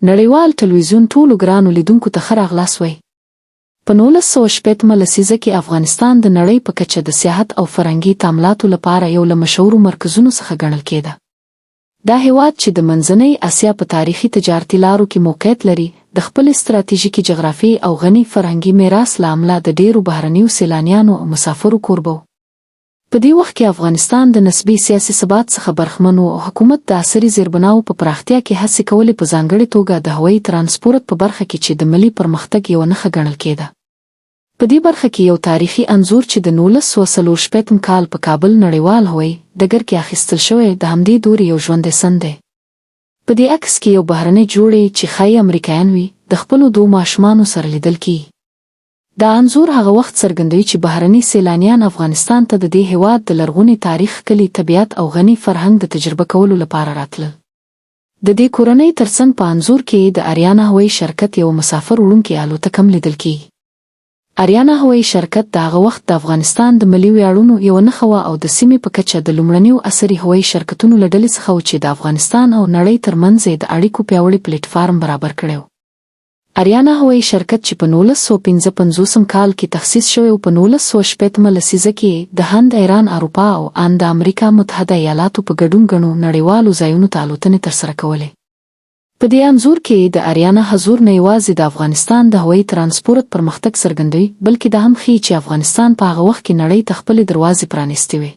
نړیوال ټلویزیون ټولو ګرانو لیدونکو ته ښه راغلاست وایي. په 1960 مه لسیزه کې افغانستان د نړۍ په کچه د سیاحت او فرهنګي تعاملاتو لپاره یو له مشهورو مرکزونو څخه ګڼل کېده. دا هېواد چې د منځنۍ اسیا په تاریخي تجارتي لارو کې موقعیت لري، د خپلې ستراتیژیکې جغرافیې او غني فرهنګي میراث له امله د ډېرو بهرنیو سیلانیانو او مسافرو کوربه و. په دې وخت کې افغانستان د نسبي سیاسي ثبات څخه برخمن و او حکومت د عصري زیربناوو په پراختیا کې هڅې کولې په ځانګړې توګه د هوایي ترانسپورت په برخه کې چې د ملي پرمختګ یوه نښه ګڼل کېده. په دې برخه کې یو تاریخي انځور چې د 1964 کال په کابل نړیوال هوایي ډګر کې اخیستل شوی د همدې دورې یو ژوندی سند دی. په دې عکس کې یو بهرنۍ جوړې چې ښایي امریکایان وي د خپلو دوو ماشومانو سره لیدل کېږي. دا انځور هغه وخت څرګندوي چې بهرني سیلانیان افغانستان ته د دې هېواد د لرغوني تاریخ، ښکلي طبیعت او غني فرهنګ د تجربه کولو لپاره راتلل. د دې کورنۍ ترڅنګ په انځور کې د اریانا هوایي شرکت یوه مسافر وړونکې الوتکه هم لیدل کېږي. اریانا هوایي شرکت د هغه وخت د افغانستان د ملي ویاړونو یوه نښه وه او د سیمې په کچه د لومړنیو عصري هوایي شرکتونو له ډلې څخه و چې د افغانستان او نړۍ ترمنځ یې د اړیکو پیاوړی پلیټ فارم برابر کړی و. اریانا هوایي شرکت چې په 1955 کال کې تخصیص شوی او په 1960 مه لسیزه کې یې د هند، ایران، اروپا او ان د امریکا متحده ایالاتو په ګډون ګڼو نړیوالو ځایونو ته الوتنې ترسره کولې. په دې انځور کې د اریانا حضور نه یوازې د افغانستان د هوایي ترانسپورت پرمختګ څرګندوي، بلکې دا هم ښيي چې افغانستان په هغه وخت کې نړۍ ته خپلې دروازې پرانیستې وې.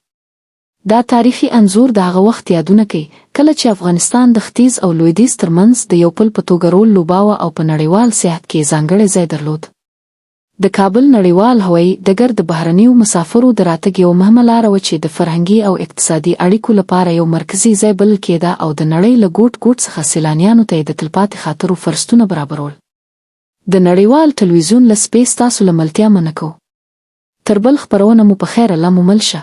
دا تاریخي انځور د هغه وخت یادونه کوي، کله چې افغانستان د ختیځ او لویدیځ تر منځ د یو پل په توګه رول لوباوه او په نړیوال سیاحت کې یې ځانګړی ځای درلود. د کابل نړیوال هوایي ډګر د بهرنیو مسافرو د راتګ یوه مهمه لاره وه چې د فرهنګي او اقتصادي اړیکو لپاره یو مرکزي ځای بلل کېده او د نړۍ له ګوټ ګوټ څخه سیلانیانو ته یې د تلپاتې خاطرو فرصتونه برابرول. د نړیوال ټلویزیون له سپې ستاسو له ملتیا مننه کوو. تر بل خپرونه مو په خیر الله مو مل شه.